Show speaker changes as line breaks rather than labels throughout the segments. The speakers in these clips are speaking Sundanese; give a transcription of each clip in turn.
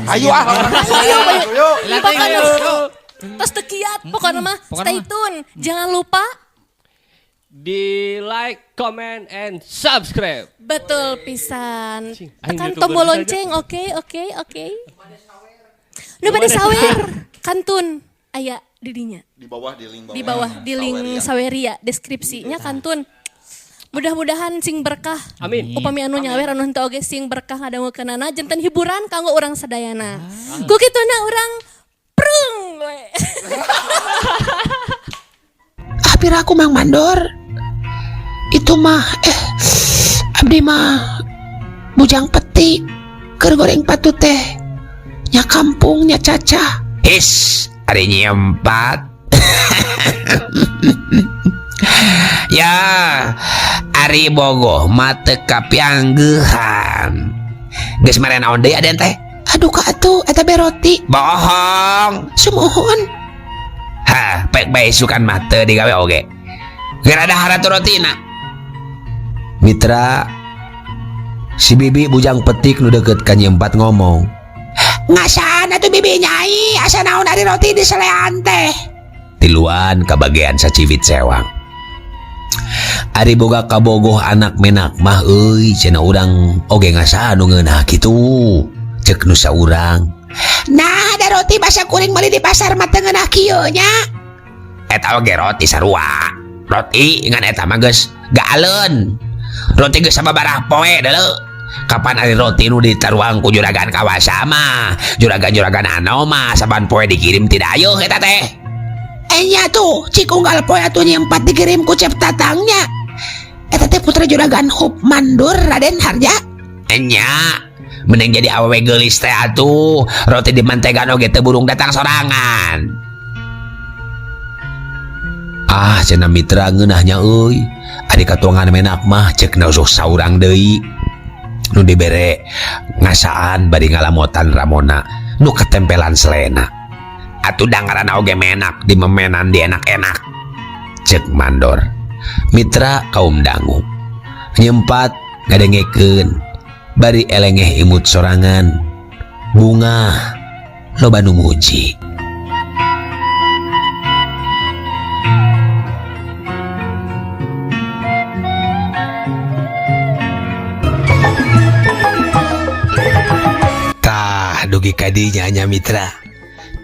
Ayo ah.
Ayo,
Ayo.
Pokoknya tos teu kiat, pokoknya mah
Pokoknya
stay
mah.
tune. Jangan lupa
Di like, comment, and subscribe.
betul pisan.
Cing, aing
Tekan
YouTuber
tombol
saja.
lonceng, oke, oke, oke. Nu bade sawer, kantun aya di dinya.
Di bawah di link bawah.
Di bawah di link
Saweria.
Saweria deskripsinya kantun. Mudah-mudahan sing berkah.
Amin.
Upami anu nyawer anu henteu oge sing berkah ngadangukeunana janten hiburan kanggo urang sadayana. Ku kituna urang prung we.
Ah, piraku Mang Mandor. Itu mah abdi mah bujang peti keur goreng patu teh nya kampung nya cacah.
Is, ari nyempat. Ya, ari bogoh mah teu kapianggeuhan. Geus mere naon deui aden teh?
Aduh ka atuh eta be roti.
Bohong.
Sumuhun.
Hah, pek bae sukan mah teu digawe oge. Geura dahar atuh rotina.
Mitra si bibi bujang petik nu deket ka Nyi Empat ngomong.
Ngasaan atuh bibi nyai asa naon ari roti di selean teh.
Tiluan kabagean sacivit sewang. Ari boga kabogoh anak menak mah euy cenah urang oge ngasaan nu ngeunah kitu. Cek nu saurang.
Nah, ada roti basa kuring meuli di pasar mah teu ngeunah kieu nya.
Eta oge roti sarua. Roti ngan eta mah geus gaaleun. Roti geus sababaraha poe deuleu. Kapan ari roti nu ditaruang ku juragan kawasa mah, juragan-juragan ano mah saban poe dikirim tidak ayo eta teh.
Enya tuh, cik unggal poe atuh Nyi Empat dikirim ku Cep Tatangnya. Eta teh putra juragan Hup Mandur Raden Harja.
Enya, mending jadi awewe geulis teh atuh, roti dimentegan oge teu burung datang sorangan.
Ah, cenah mitra ngeunahnya euy. Ari katuangan menak mah cek na sok saurang deui. Nu dibere ngasaan bari ngalamotan ramona nu ketempelan selena.
Atuh dangaran oge menak di memenan di enak-enak.
Cek mandor. Mitra kaum dangu. Nyempat ngadengekeun bari elengeh imut sorangan. Bunga loba nu muji. Tah dugi ka dinya nya mitra.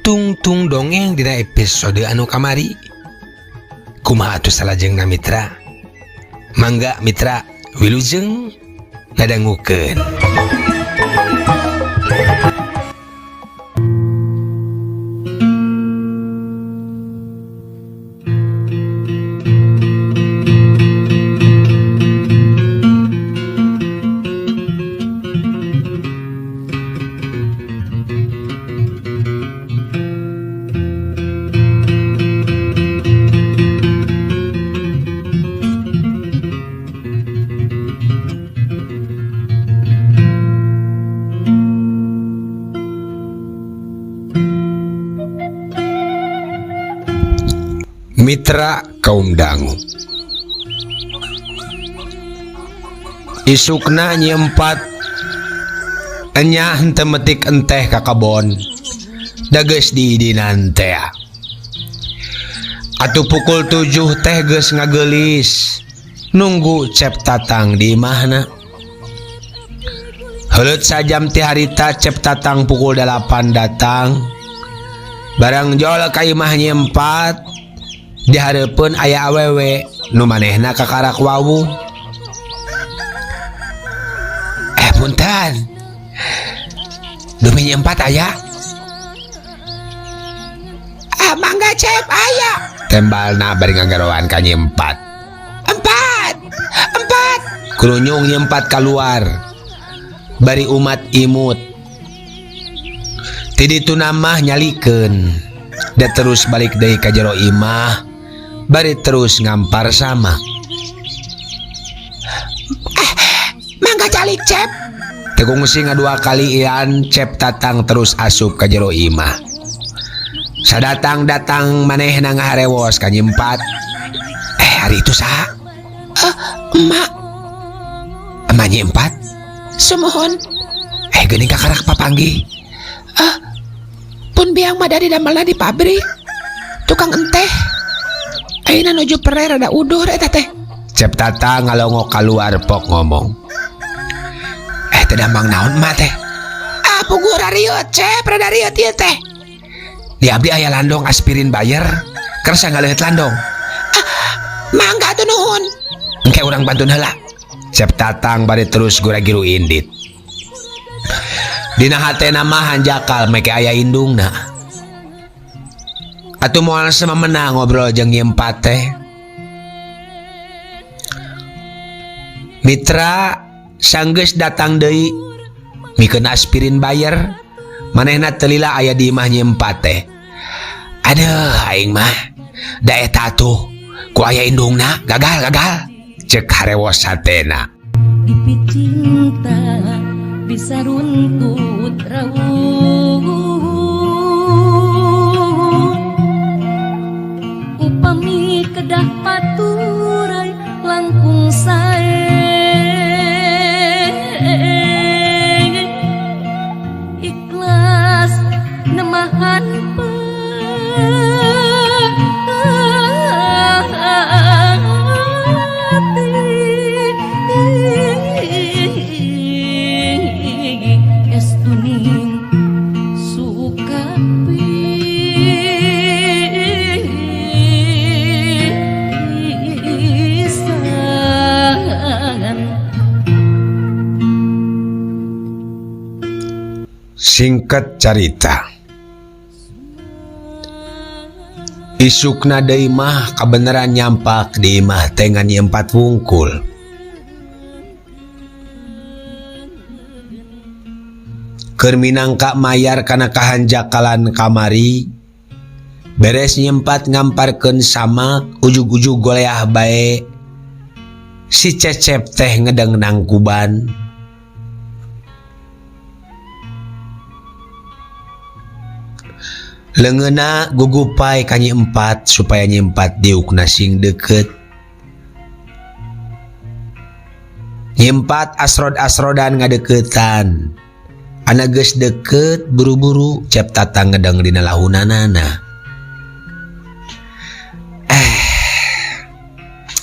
Tungtung dongeng dina episode anu kamari. Kumaha atuh salajengna mitra? Mangga mitra wilujeng ngadangukeun. Mitra kaum dangu. Isukna Nyi Empat enyah henteu metik enteh ka kebon. Da geus diidinan teh. Atuh pukul 7 teh geus ngageulis. Nunggu Cep Tatang di imahna. Heuleut sajam ti harita Cep Tatang pukul 8 datang. Barang jol ka imah Nyi Empat, dihareupeun aya awewe nu manehna kakarak wawuh. Punten. Demi Nyi Empat aya?
Ah, mangga Cep aya.
Tembalna bari ngagaroan ka Nyi Empat.
Empat. Empat.
Krunyung Nyi Empat kaluar. Bari umat imut. Ti ditu mah nyalikeun. Da terus balik deui ka jero imah. Bari terus ngampar sama.
Mangga calik Cep.
Teu kungsi ngadua kali ian Cep Tatang terus asup ka jero imah. Sadatang-datang manehna ngaharewos ka Nyi Empat. Hari itu saha?
Emak.
Emak Nyi Empat?
Sumuhun.
Geuning kakarak papanggih.
Pun biang mah da didamelna di pabrik. Tukang enteh. Ayeuna nuju pere rada udur eta teh.
Cep Tatang ngalongok kaluar pok ngomong. Eh teh damang naon emak teh?
Ah puguh rariut Cep, rada riut ieu teh.
Di abdi aya landong aspirin Bayer, kersa ngaleuheut landong.
Ah, mangga atuh nuhun.
Engke urang bantun heula. Cep Tatang bari terus gura-giru indit. Dina hatena mah hanjakal meke aya indungna. Atuh moal semamena ngobrol jeung nyempat teh. Mitra sanggeus datang deui mikeun aspirin Bayer, manehna teu lila aya di imah nyempat teh. Aduh aing mah da eta atuh ku aya indungna gagal gagal cek harewos hatena.
Dipicinta bisa runtut rawuh upami kedah paturai langkung sae ikhlas nemahan
Singkat carita, isukna deui mah kabeneran nyampak di imah teh ngan nyempat wungkul. Keur minangka mayar kana kahanjakalan kamari, beres nyempat ngamparkeun samak ujug-ujug goleah bae. Si Cecep teh ngedeng nangkuban. Leungeuna gugupai ka Nyi Empat supaya Nyi Empat diukna sing deukeut. Nyi Empat asrod-asrodan ngadeuketan. Ana geus deukeut buru-buru Cep Tatang ngedeng dina lahunanana.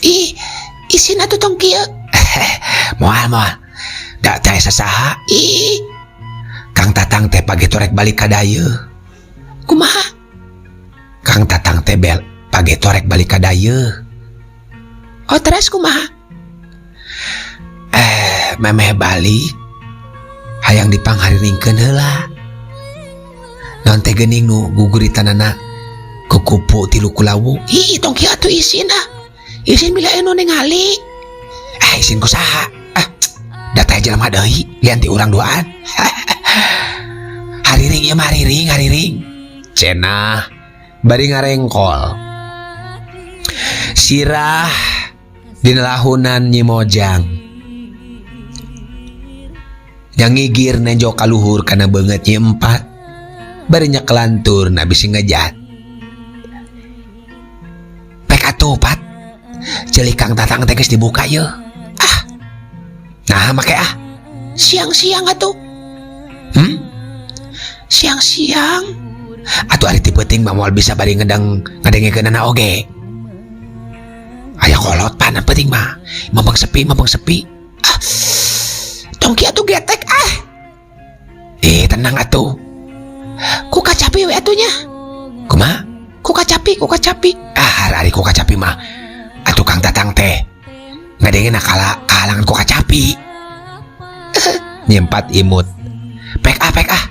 Ih, isin atuh tong kieu.
Moal moal. Da teh sasaha?
Ih.
Kang Tatang teh pagi torek balik ka dayeuh.
Kumaha?
Kang Tatang teh bel pagi torek balik ka dayeuh.
Oh, teras kumaha?
Memeh balik hayang dipanghariringkeun heula. Naon teh geuning nu guguritanana kukupu tilu kulawu.
Ih, tong kieu atuh isin ah. Isin bila anu ningali.
Isin ku saha? Ah, da teh jelema deui, lian ti urang duaan. Hariring ieu mah hariring, hariring. Cenah bari ngarengkol. Sirah dina lahunan Nyi Mojang. Nyangigir nejo kaluhur kana beungeut Nyi Empat. Bari nyekelantur na bisi ngejat. Pek atuh Pat. Ceuli Kang Tatang teh geus dibuka yeuh. Ah. Nah make ah.
Siang-siang atuh. Siang-siang.
Atuh ari ti peuting mah moal bisa bari ngedeng ngadengekeunana oge. Aya kolot pan peuting mah. Mambang sepi, mambang sepi.
Ah. Tong kieu atuh getek ah.
Tenang atuh.
Ku kacapi we atuh nya.
Kumaha?
Ku kacapi, ku kacapi.
Ah, ari ku kacapi mah. Atuh Kang Tatang teh ngadengena kala kahalangan ku kacapi. Nyempat imut. Pek ah, pek ah.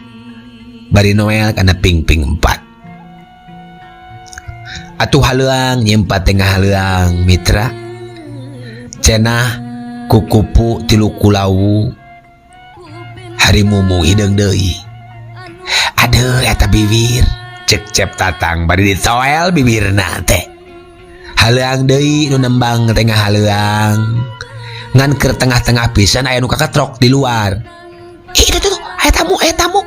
Bari Noel kana ping-ping 4. Atuh haleuang nyempat tengah haleuang mitra. Cenah kukupu tilu kulawu. Hari mumu hideung deui. Aduh eta bibir. Cek Cep Tatang bari ditoel bibirna teh. Haleuang deui nu nembang tengah haleuang. Ngan keur tengah-tengah pisan aya nu kaketrok di luar.
Ih, itu tuh, aya tamu, aya tamu.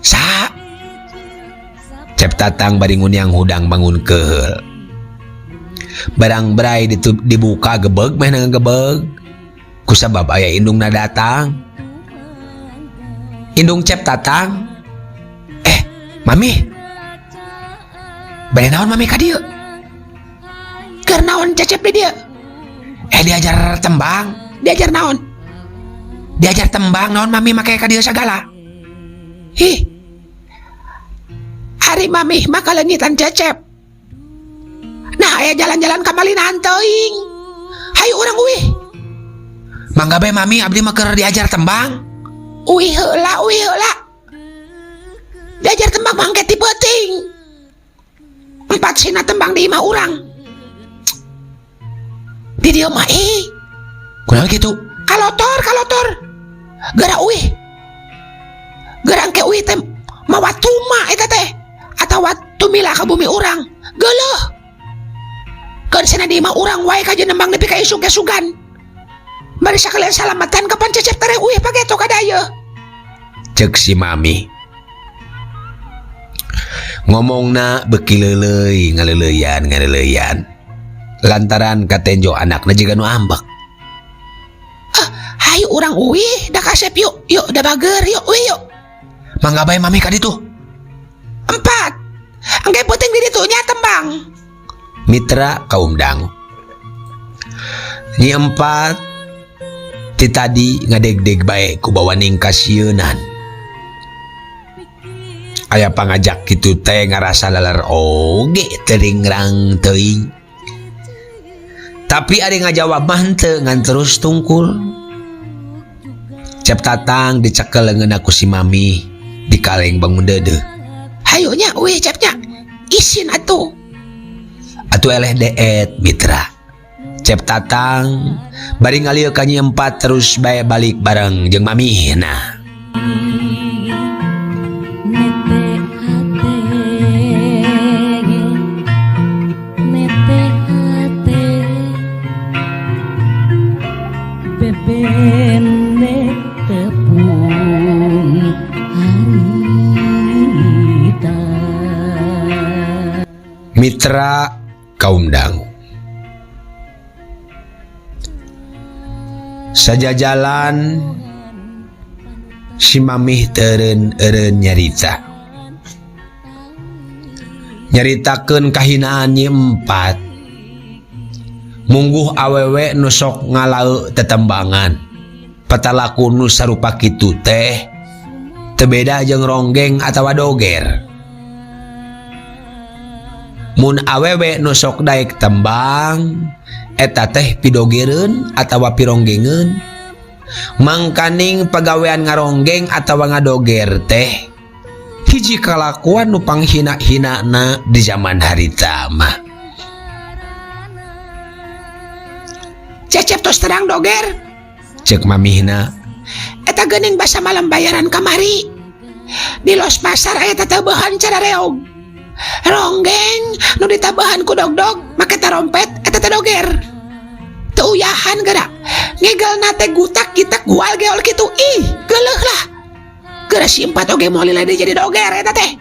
Sa. Cep Tatang bari nguniang hudang bangun keheul. Barang berai dibuka gebeg meh ngegebeg. Kusabab aya indungna datang. Indung Cep Tatang. Mami, bade naon mami ka dieu?
Keur naon Cecep di dieu?
Diajar tembang.
Diajar naon?
Diajar tembang naon mami make ka dieu sagala?
Ih. Ari mami mah kaleungitan Cecep. Nah, aya jalan-jalan ka malinan teuing. Hayu urang uih.
Mangga bae mami, abdi mah keur diajar tembang.
Uih heula, uih heula. Diajar tembang mangke ti peuting. Empat sina tembang di imah urang. Di dieu mah ih.
Kunaon kitu?
Kalotor, kalotor. Geura uih. Geura engke uih teh mawa tuma eta teh atawa tumila ka bumi urang. Geuleuh. Keun sina di imah urang wae kajeun nembang nepi ka isuk ge sugan. Bari sakalian salamatan kapan Cecep tereh uih pageto ka dayeuh.
Cek si mami. Ngomongna beuki leuleuy ngaleuleyan ngaleuleyan. Lantaran katenjo anakna jiga nu ambek.
Hayu urang uih da kasep yuk, yuk da bager yuk uih yuk.
Mangga bae mami ka ditu.
Empat. Engke peuting di ditu nya tembang.
Mitra kaum dangu. Nyi Empat ti tadi ngadegdeg bae ku bawaning kasieunan. Aya pangajak kitu teh ngarasa laler oge teuring teuing. Tapi ari ngajawab mah henteu ngan terus tungkul. Cep Tatang dicekel leungeunna ku si mami dikaleng bangun deudeuh.
Hayu nya uih Cepnya. Isin atuh.
Atuh eleh deet mitra. Cep Tatang bari ngalieu ka Nyi Empat terus bae balik bareng jeung mamihna. Mitra kaum dangu. Sajajalan si mamih teureun-eureun nyarita. Nyaritakeun kahinaan Nyi Empat. Mungguh awewe nu sok ngalaeu tetembangan. Patalaku nu sarupa kitu teh teu beda jeung ronggeng atawa doger. Mun awewe nu sok daek tembang eta teh pidogereun atawa pironggengeun. Mangkaning pagawean ngaronggeng atawa ngadoger teh hiji kalakuan nu panghina-hinana di zaman harita mah.
Cecep tos terang doger.
Cek mamihna.
Eta geuning basa malam bayaran kamari. Di los pasar aya tatabahan cara reog. Ronggeng nu ditabahan ku dogdog make tarompet eta teh doger. Teu uyahan geura. Ngegelna teh gutak gitak gual geol kitu. Ih, geuleuh lah. Geura si Empat oge moal lila deui jadi doger eta teh.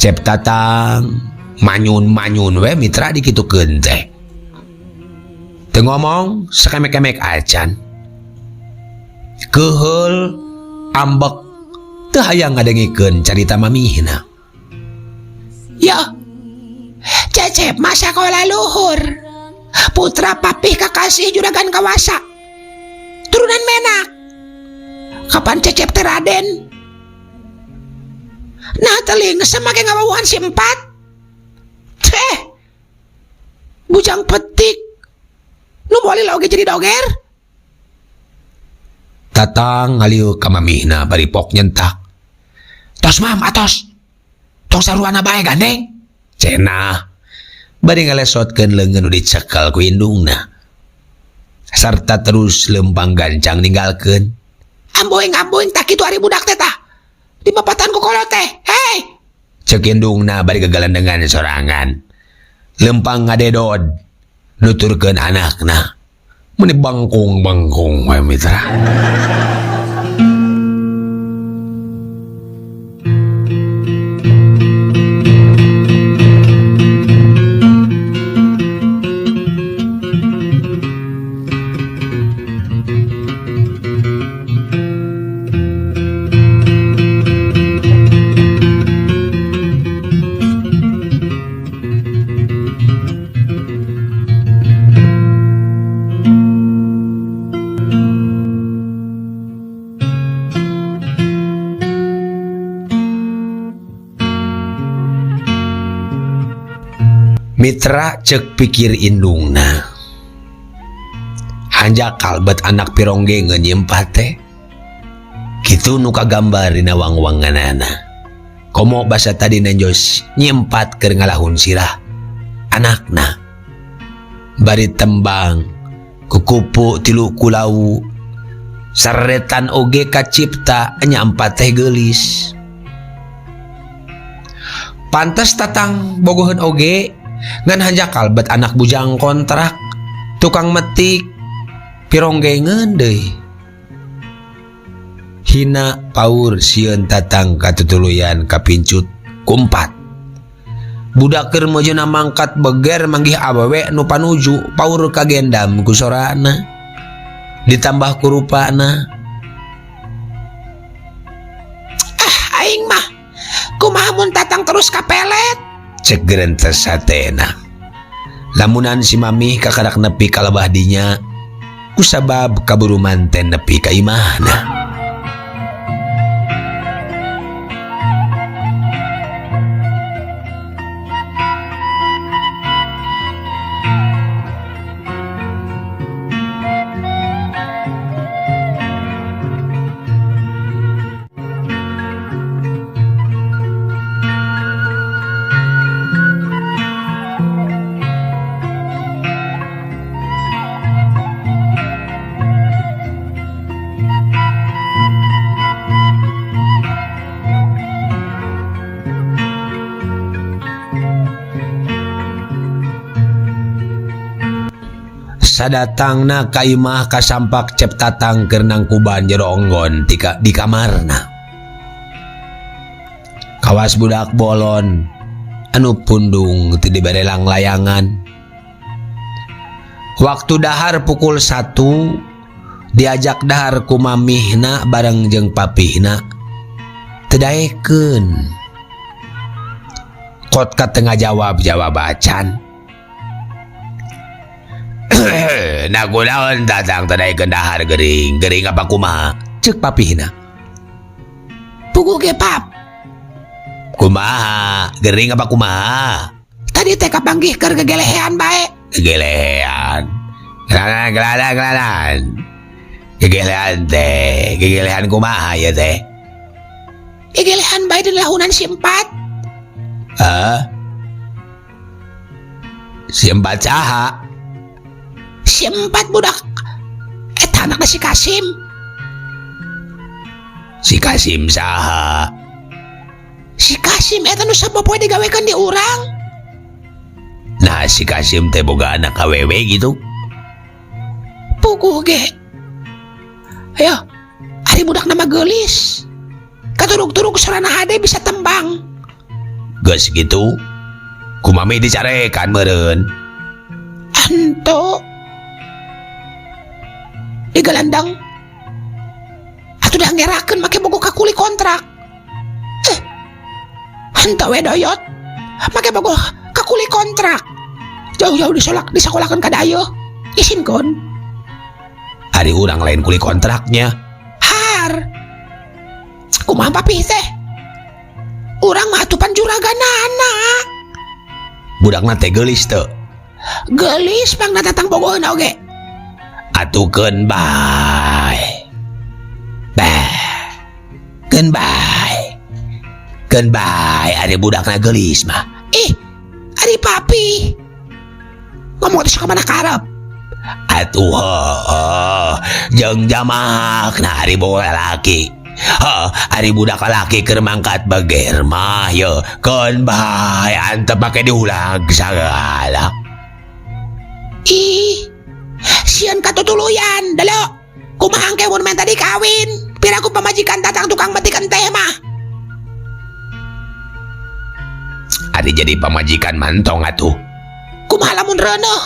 Cep Tatang manyun-manyun we mitra dikitukeun teh. Teu ngomong sakemek-kemek acan. Keuheul ambek teu hayang ngadengikeun carita mamihna.
Yo, Cecep masa sekolah luhur. Putra papih kakasih juragan kawasa. Turunan menak. Kapan Cecep teh Raden? Nah teling semake ngawawuhan si Empat. Teh. Bujang petik. Nu moal oge jadi doger.
Tatang ngalieu ka mamihna bari pok nyentak. Tos mam atos. Tong saruana bae gandeng. Cenah. Bari ngalesotkeun leungeun nu dicekel ku indungna. Sarta terus lempang gancang ninggalkeun.
Amboing-amboing tak kitu ari budak teh tah. Di bapatan ku kolot teh. Hei.
Cek indungna bari gegalendengan sorangan. Lempang ngadedod nuturkeun anakna. Meni bangkung-bangkung we mitra.
Mitra cek pikir indungna. Hanjakal bet anak pironggengeun nyempat teh. Kitu nu kagambar dina wang-wanganana. Komo basa tadi nenjos nyempat keur ngalahun sirah anakna. Bari tembang kukupu tilu kulawu saretan oge kacipta nyampat teh geulis. Pantes tatang bogoheun oge ngan hanjakal bet anak bujang kontrak tukang metik pironggengeun deui. Hina paur sieun tatang katutuluyan kapincut kumpat. Budak keur mojona mangkat beger manggih awewe nu panuju paur kagendam ku sorana ditambah ku rupana.
Ah aing mah kumaha mun tatang terus kapelet
cek gerentes hatena. Lamunan si mamih kakarak nepi ka lebah dinya kusabab kaburu manten nepi ka imahna. Sadatangna ka imah kasampak cep tatang keur nangkuban jero onggon di kamarna. Kawas budak bolon anu pundung teu dibere langlayangan. Waktu dahar pukul 1 diajak dahar ku mamihna bareng jeung papihna teu daekeun. Kot ka tengah jawab-jawab acan. Nah kunaon tatang teu daekeun dahar gering, gering apa kumaha? Ceuk papihna.
Puguh ge pap.
Kumaha? Gering apa kumaha?
Tadi teh kapanggih keur gegelehean bae.
Gegelehean. Gelanan gelanan gelanan. Gegelehean teh, gegelehean kumaha ya teh?
Gegelehean bae di lahunan si empat.
Hah? Si empat saha?
Si empat budak eta anakna si Kasim.
Si Kasim saha?
Si Kasim eta nu sapopoe digawekeun di urang.
Nah si Kasim teh boga anak awewe gitu.
Puguh ge. Ayo, ari budak nama geulis. Katurug-turug sorana hade bisa tembang.
Geus gitu. Kumami dicarekan meureun.
Anto di gelandang atuh dah ngerakeun make bogo ka kuli kontrak. Henteu we doyot make bogo ka kuli kontrak. Jauh-jauh disolak disakolahkeun ka dayoh. Isinkeun.
Ari urang lain kuli kontraknya.
Har. Kumaha papih teh? Urang mah atuh pan juraganana.
Budakna teh geulis teu?
Geulis pangna tatang bogoheun oge.
Atukeun bae. Bae. Keun bae. Keun bae ari budakna geulis mah.
Ih, ari papi. Ngomong teh sok mana karep.
Atuh heuh, jeung jamakna ari boga lalaki. Heuh, ari budak lalaki keur mangkat beger mah ye. Keun bae antep make diulang sagala.
Ih, sieun katutuluyan, delok. Kumaha engke mun menta dikawin? Piraku pamajikan tatang tukang metik enteh mah.
Ari jadi pamajikan mantong atuh.
Kumaha lamun reuneuh?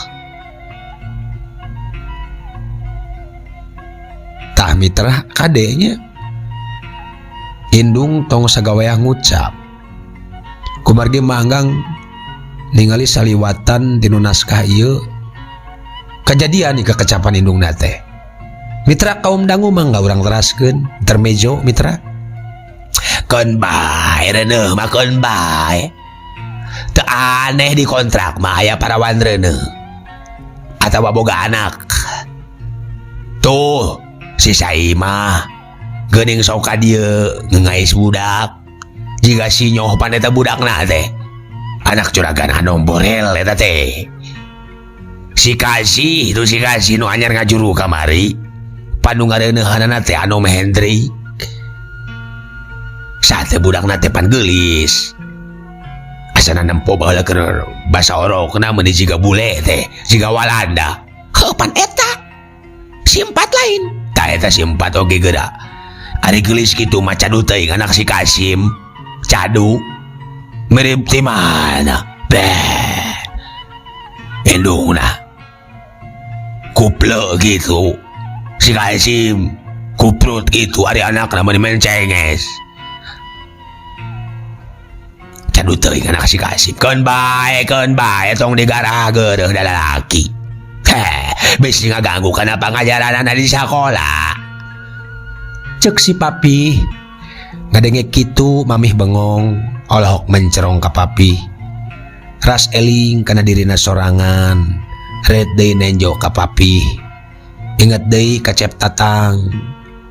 Tah mitra kadenya. Indung tong sagaweah ngucap. Kumargi manggang ningali saliwatan dinu naskah ieu. Kejadian nih kekecapan indung nate. Mitra kaum dangu mangga urang teraskeun intermejo mitra. Keun bae reuneuh mah keun bae.
Teu aneh di kontrak mah aya parawan reuneuh atawa boga anak. Tuh si Saimah geuning sok ka dieu ngengais budak. Jiga si nyoh pan eta budakna teh. Anak juragan Anom Borel eta teh. Si Kasih itu si Kasih nu anyar ngajuru kamari. Panu ngareuneuhanana teh Anom Hendrik. Sate budakna teh pan geulis. Asana nempo baheula keur basa orokna meuni jiga bule teh, jiga Walanda.
Heuh pan eta. Si empat lain.
Tah eta si empat oge geura. Ari geulis kitu mah cadu teuing anak si Kasim. Cadu. Mirip ti mana? Beh. Indungna. Kuple gitu. Si Kasim kuprut gitu ari anakna meuni mencenges. Cadu teuing anak si Kasim. Keun bae tong digarah geureuh da lalaki. Heh, bisi ngaganggu kana pangajaranana di sakola.
Cek si papi ngadenge kitu mamih bengong olohok mencerong ka papi. Ras eling kana dirina sorangan, red deui nenjo ka papi. Inget deui ka Cep Tatang.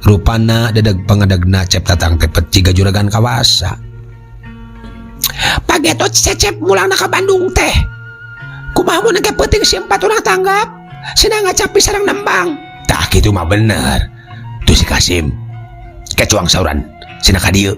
Rupana dedeg pangadegna Cep Tatang teh pet jiga juragan kawasa.
Pageto Cecep mulangna ka Bandung teh. Kumaha mun engke peuting si empat urang tanggap, sina ngacapi sareng nembang.
Tah kitu mah bener. Tuh si Kasim. Kecuang sauran sina ka dieu.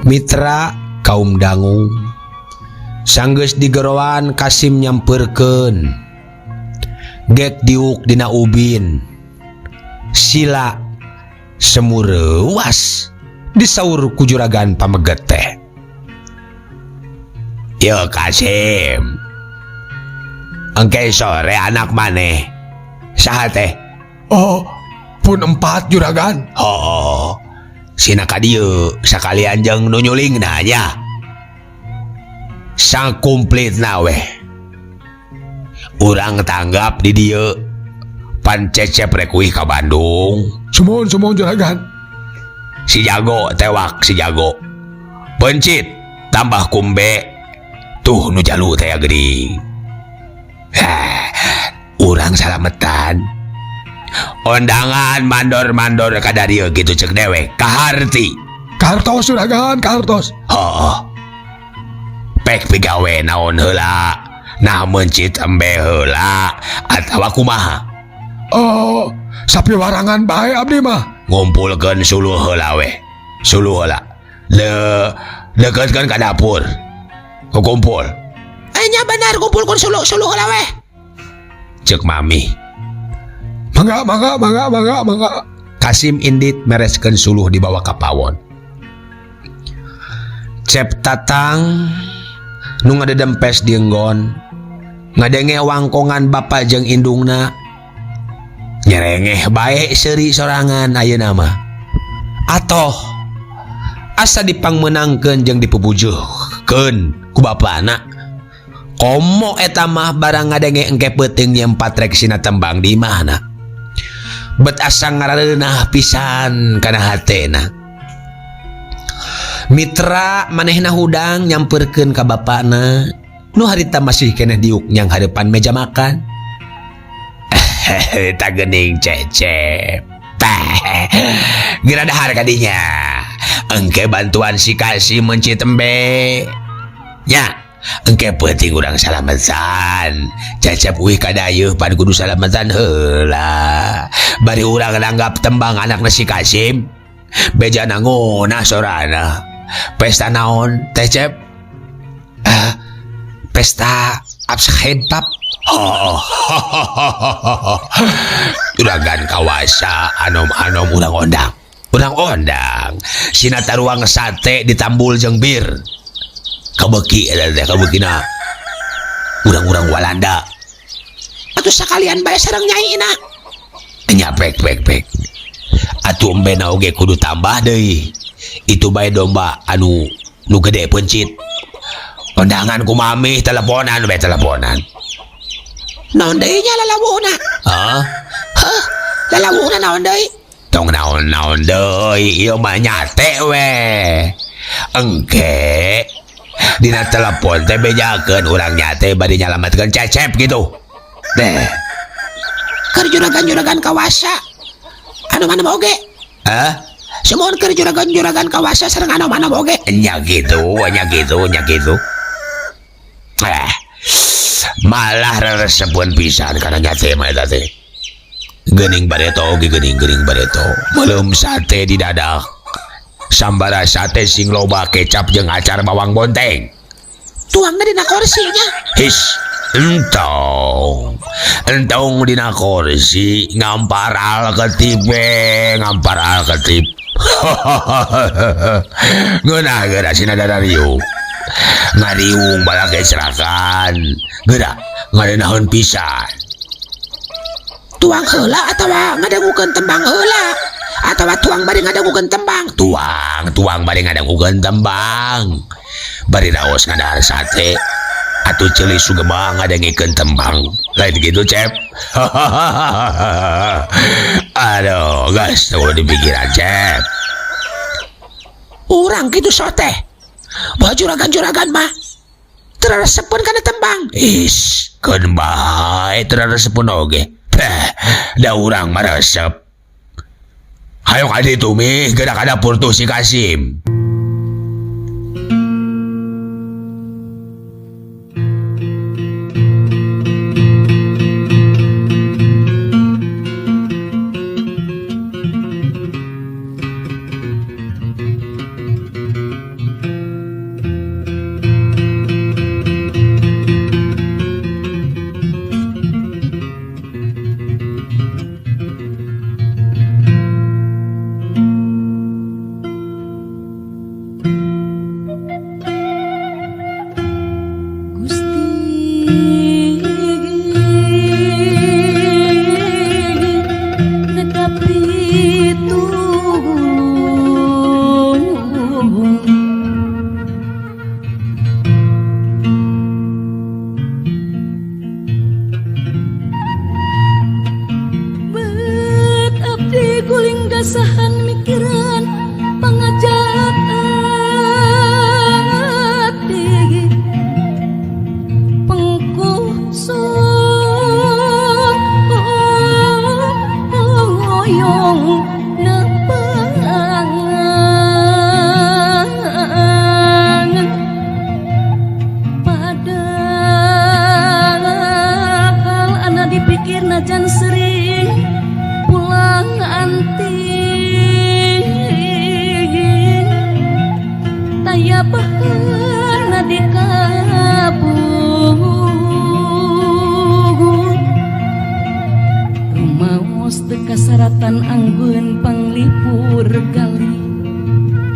Mitra kaum dangu sanggeus digeroan Kasim nyampeurkeun gek diuk dina ubin sila semureuwas disaur ku juragan pameget teh.
Yo Kasim, engke sore anak maneh saha teh?
Oh, pun empat juragan.
Oh, sina ka dieu sakalian jeung nu nyulingna nya. Sakumplitna weh. Urang tanggap di dieu. Pan Cecep rek uih ka Bandung.
Sumuhun sumuhun juragan.
Si jago tewak si jago. Pencit tambah kumbe. Tuh nu jalu teh geuning. Urang salametan. Ondangan mandor-mandor ka dieu kitu cek dewek kaharti.
Kahartos juragan, kahartos.
Heeh. Pek pigawe naon heula? Nah mencit embe heula atawa kumaha?
Oh, sapi warangan bae abdi mah.
Ngumpulkeun suluh heula weh. Suluh heula. Deketkeun ka dapur. Kumpul.
Nya benar kumpulkeun suluh-suluh heula weh.
Cek mami.
Mangga, mangga, mangga, mangga, mangga.
Kasim indit mereskeun suluh dibawa ka pawon. Cep Tatang nu ngadedempes dienggon, ngadenge wangkongan bapa jeung indungna. Nyerengeh bae seuri sorangan ayeuna mah. Atoh asa dipangmeunangkeun jeung dipupujuhkeun ku bapana. Komo eta mah barang ngadenge engke peuting nyempat rek sina tembang di imahna. Bet asa ngarareunah pisan kana hatena. Mitra manehna hudang nyamperkeun ka bapana nu harita masih keneh diuk nyang hareupan meja makan.
Eta geuning Cecep. Geura dahar ka dinya. Engke bantuan si Kasim mencit embe. Nya, engke peuting urang salametan. Cecep uih ka dayeuh pan kudu salametan heula. Bari urang nanggap tembang anakna si Kasim. Beja nangunah sorana. Pesta naon teh Cep?
Pesta abshed pap.
Oh, juragan kawasa anom-anom urang ondang. Urang ondang. Sina taruang sate ditambul jeung bir. Kabeki eta teh kabekina urang-urang Walanda.
Atuh sakalian bae sareng nyai na.
Nya pek pek pek. Atuh embena oge kudu tambah deui. Itu bae domba anu nu gede pencit. Undangan ku mami teleponan bae teleponan.
Naon deui nya lalawuhna?
Hah?
Heuh, lalawuhna naon deui?
Tong naon-naon deui, ieu mah nyate we. Engke dina telepon teh bejakeun urang nyate bade nyalametkeun Cecep gitu. Deh.
Keur juragan-juragan kawasa. Anu mana oge?
Hah?
Sumuhun keur juragan-juragan kawasa sareng anu mana oge?
Nya gitu, nya gitu, nya gitu. Malah reresepeun pisan kana nyate mah eta teh. Geuning bareto oge geuning-geuning bareto. Meuleum sate di dadak. Sambara sate sing loba kecap jeung acar bawang bonteng.
Tuangna dina kursi nya.
His, entong. Entong dina kursi ngamparal ketip we, ngamparal ketip. Ngeunah geura sina darariung. Ngariung balake cerakan. Geura ngarenaheun pisan.
Tuang heula atawa ngadangukeun tembang heula? Atawa tuang bari ngadangukeun tembang?
Tuang, tuang bari ngadangukeun tembang. Bari raos ngadahar sate. Atuh ceuli sugema ngadengikeun tembang. Lain gitu, Cep. Aduh, geus teu dipikiran, Cep.
Urang kitu soteh. Bahwa juragan-juragan mah teu resepeun kana tembang.
Is, keun bae teu resepeun oge. Da urang mah resep. Hayo ka ditu mih, geura ka dapur tuh si Kasim.
Kasaratan anggun panglipur gali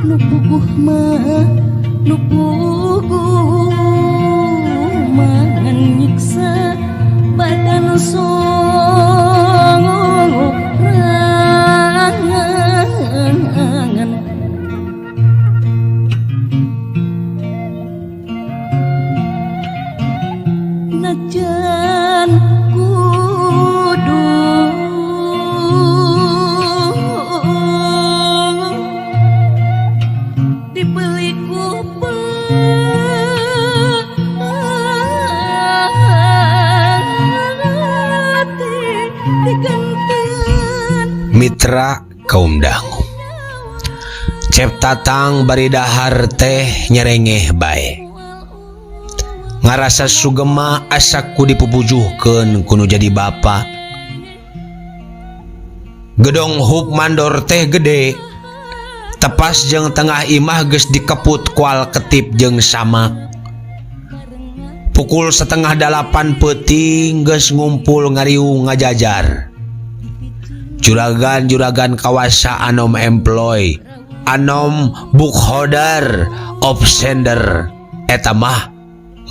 nu puguh mah nu puguh mah nyiksa badan songorangan. Najan kudu dibeli ku pati digantian.
Mitra kaum dangu Cep Tatang bari dahar teh nyerengeh bae. Ngarasa sugema asa ku dipupujuhkeun kudu jadi bapa. Gedong hup mandor teh gede. Tepas jeung tengah imah geus dikeput kual ketip jeung samak. Pukul 7:30 peuting geus ngumpul ngariung ngajajar. Juragan-juragan kawasa anom employ, anom bookholder, opsender,
Eta mah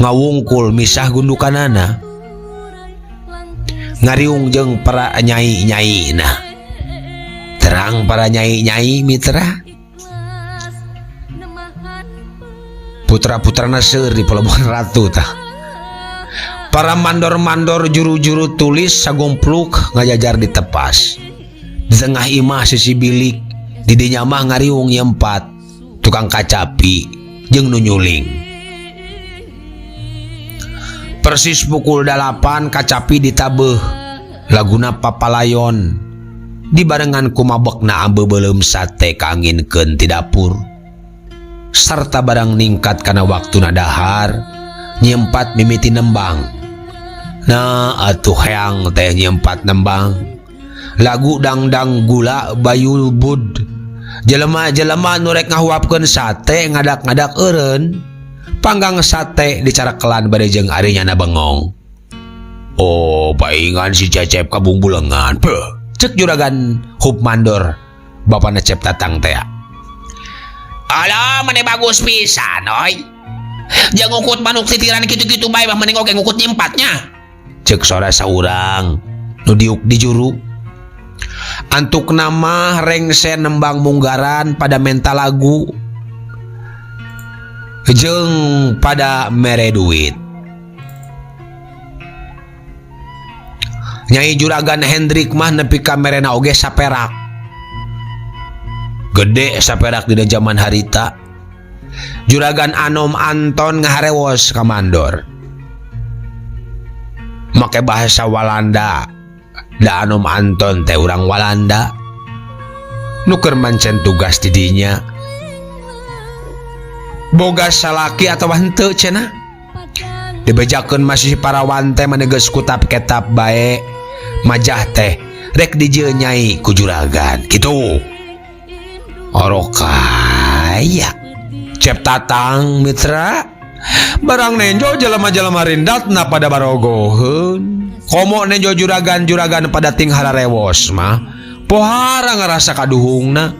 ngawungkul misah gundukanana. Ngariung jeung para nyai-nyaina. Terang para nyai-nyai mitra. Putra-putrana seueur di Pelabuhan Ratu tah. Para mandor-mandor juru-juru tulis sagompluk ngajajar di tepas. Di tengah imah sisi bilik, di dinya mah ngariung nyempat, tukang kacapi jeung nu nyuling. Persis pukul 8 kacapi ditabeuh, laguna papalayon. Dibarengan ku mabekna ambe beuleum sate kaanginkeun ti dapur. Sarta barang ningkat kana waktuna dahar, nyempat mimiti nembang. Nah atuh heang teh nyempat nembang. Lagu dangdang gula bayu bud. Jelema-jelema nu rek ngahuapkeun sate ngadak-ngadak eureun. Panggang sate dicarakelan bade jeung ari nyana bengong. Oh, paingan si Cecep kabungbulengan. Beuh, cek juragan Hup Mandor, bapana Cep Tatang teh. Alah, mane bagus pisan oi. Jeung ngukut manuk titiran kitu-kitu bae mah mending oge ngukut nyempatnya. Cek sora saurang nu diuk di juru. Antuk nama rengse nembang munggaran pada menta lagu jeung pada mere duit. Nyai Juragan Hendrik mah nepi ka merena oge saperak. Gede saperak dina jaman harita. Juragan Anom Anton ngaharewos ka mandor. Make bahasa Walanda. Da Anom Anton teh urang Walanda. Nu keur mancen tugas di dinya. Boga salaki atawa henteu cenah. Dibejakeun masih parawan teh mane geus kutap ketap bae. Majah teh rek dijieun nyai ku juragan kitu. Orokaya. Cep Tatang mitra. Barang nenjo jelema-jelema rindatna pada barogoheun. Komo nenjo juragan-juragan pada ting hararewos mah. Pohara ngarasa kaduhungna.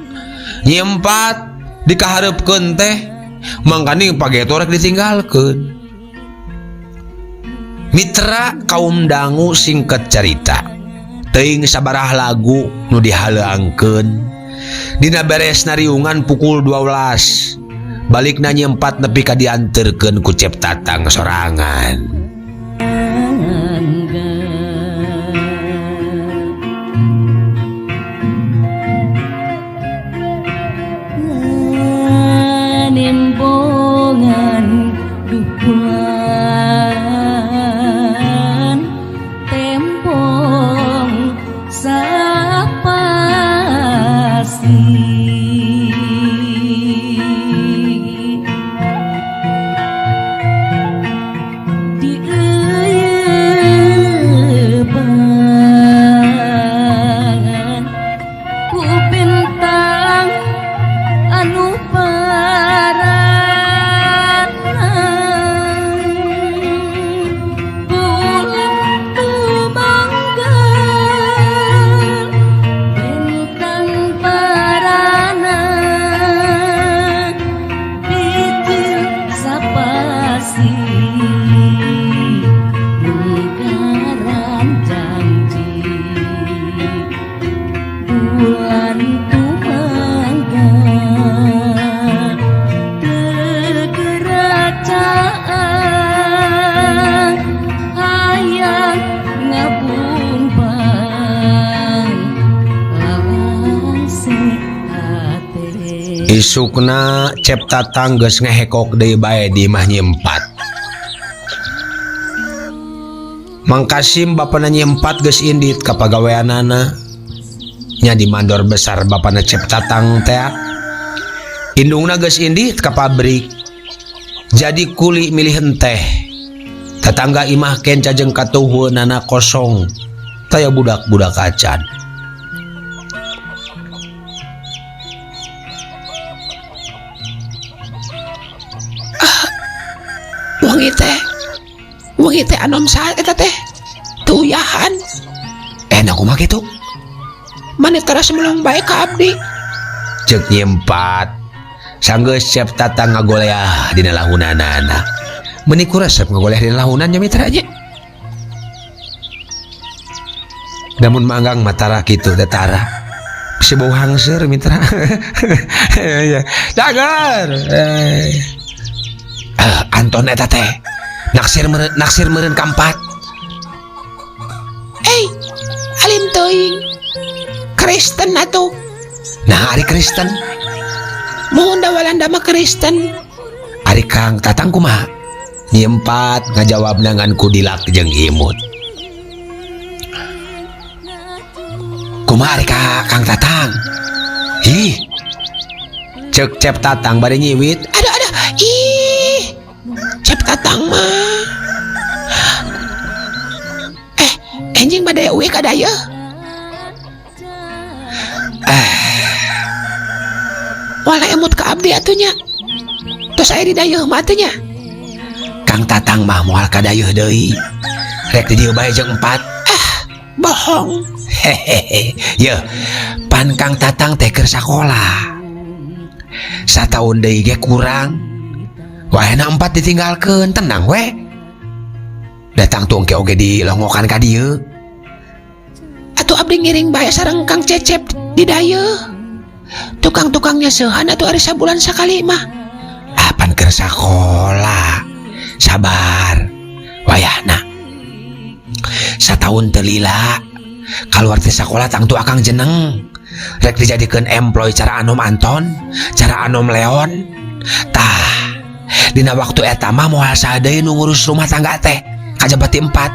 Nyempat dikahareupkeun teh. Mangkaning pageto rek ditinggalkeun. Mitra kaum dangu singkat carita. Teuing sabaraha lagu nu dihaleangkeun. Dina beres nariungan pukul 12. Balikna nyempat nepi ka dianterkeun ku Cep Tatang sorangan.
Nembongan dukulan tempong sapasi dieuyepan ku bintang anu parana bulan tumanggal bintang parana bitir sapasi mungkaran janji bulan tumanggal tegeracaan hayang ngabumpang lalase hate.
Isukna Cep Tatang geus ngehekok deui bae di imah nyempat. Mang Kasim bapana nyempat geus indit ka pagaweanana. Nya di mandor besar bapana Cep Tatang teh. Indungna geus indit ka pabrik. Jadi kuli milih henteh. Tetangga imah kenca jeung katuhueunana kosong. Taya budak-budak acan.
Wangi teh. Wangi teh anom saha eta teh? Tuyahan.
Enak kumaha kitu?
Mane teras melong bae ka abdi.
Ceuk nyempat. Sanggeus Cep Tatang ngagoleah dina lahunanana.
Meuni ku resep ngagoleh dina lahunan nya mitra nya. Namun manggang matara kitu teh tara. Bisi bau hangseur mitra. Ya, cager. Anton eta teh naksir meureun naksir meureun ka empat.
Eh, alim teuing. Kristen atuh.
Nah, ari Kristen.
Muhun da Walanda mah Kristen.
Ari Kang Tatang kumaha? Nyi Empat ngajawabna ngan ku dilak jeung imut. Kumaha ari ka Kang Tatang? Ih. Cek Cep Tatang bari nyiwit.
Aduh aduh, ih. Cep Tatang mah. Enjing bade uih ka dayeuh. Wala emut ka abdi atuh nya. Tos aya di dayeuh mah atuh nya.
Kang Tatang mah moal ka dayeuh deui. Rek di dieu bae jeung empat.
Ah, bohong.
Hehehe. Yeuh, pan Kang Tatang teh keur sakola. Sataun deui ge kurang. Wahena empat ditinggalkeun, tenang we. Datang tuh engke oge dilongokan ka dieu.
Atuh abdi ngiring bae sareng Kang Cecep di dayeuh. Tukang-tukangnya seuhan atuh ari sabulan sakali mah.
Apan keur sakola. Sabar. Wayahna. Sataun teu lila. Kaluar ti sakola tangtu akang jeneng. Rek dijadikeun employ cara anom Anton, cara anom Leon. Tah, dina waktu eta mah moal saha deui nu ngurus rumah tangga teh. Kajaba ti empat.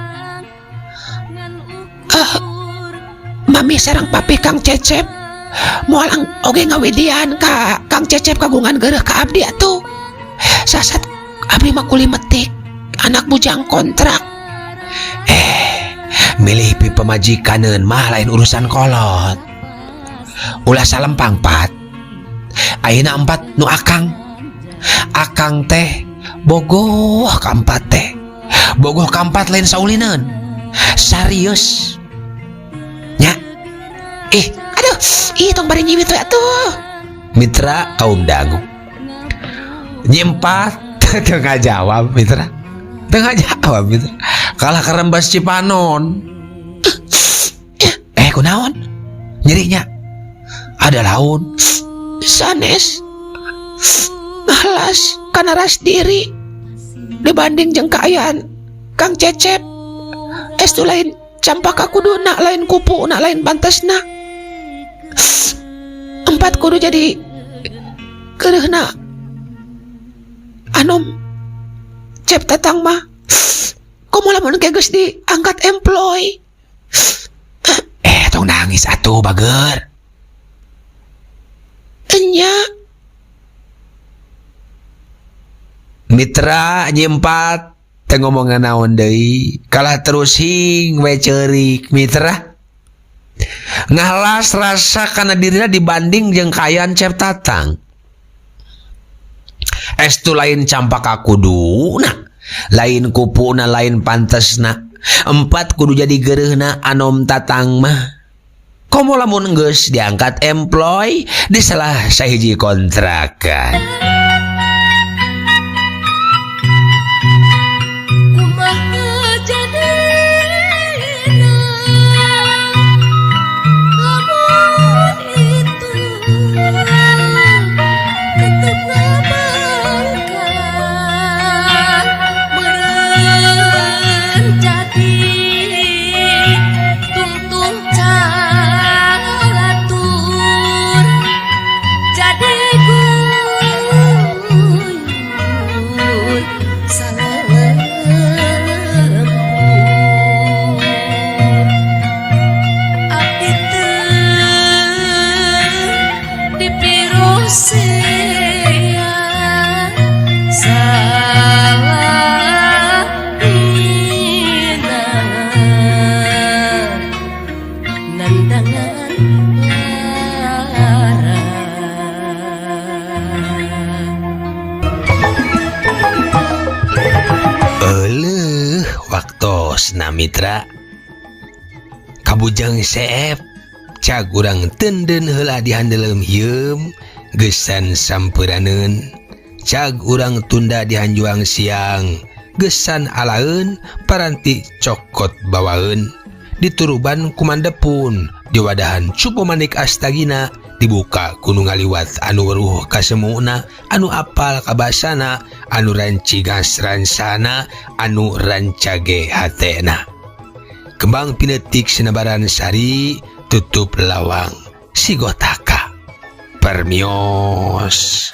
Mami sareng papi Kang Cecep moal oge ngawidian ka Kang Cecep kagungan geureuh ka abdi atuh. Sasat abdi mah kuli metik, anak bujang kontrak.
Milih pi pemajikaneun mah lain urusan kolot. Ulah salempang pat. Ayeuna empat nu akang. Akang teh bogoh ka empat teh. Bogoh ka empat lain saulineun. Serius. Nya.
Aduh, ih tong bari nyiwit we atuh.
Mitra kaum dangu. Nyimpat teu ngajawab mitra. Teu ngajawab mitra. Kalah karembas Cipanon. Kunaon? Nyerinya. Ada laun.
Sanes. Ngalas kana ras diri dibanding jeung kaayaan Kang Cecep. Estu lain campaka kuduna, lain kupuna, lain pantesna. Empat kudu jadi keureuhna anom Cep Tatang mah. Komo lamun ge geus diangkat employ.
Tong nangis atuh bager.
Enya.
Mitra nyempat teu ngomongan naon deui, kalah terus hing we ceurik mitra. Ngalas rasa kana dirina dibanding jeung kaayaan Cep Tatang. Estu lain campaka kuduna, lain kupuna, lain pantesna. Empat kudu jadi geureuhna anom Tatang mah. Komo lamun geus diangkat employ di salah sahiji kontrakan.
Kumaha jadina lamun itu tetep ngabangkang meureun jadi tungtung calatur jadi guyur salelembur abdi teu dipirosean salah dina nandangan lara.
Euleuh waktosna mitra. Kabujang seep cag urang tenden heula di handeuleum hieum geusan sampeunaneun. Cag urang tunda di hanjuang siang. Gesan alaeun paranti cokot bawaeun dituruban ku Mandepun diwadahan cupu manik astagina dibuka ku nu ngaliwat anu weruh kasemuna anu apal kabasana anu rancigas ransana anu rancage hatena kembang pinetik sinebaran sari tutup lawang sigotaka permios.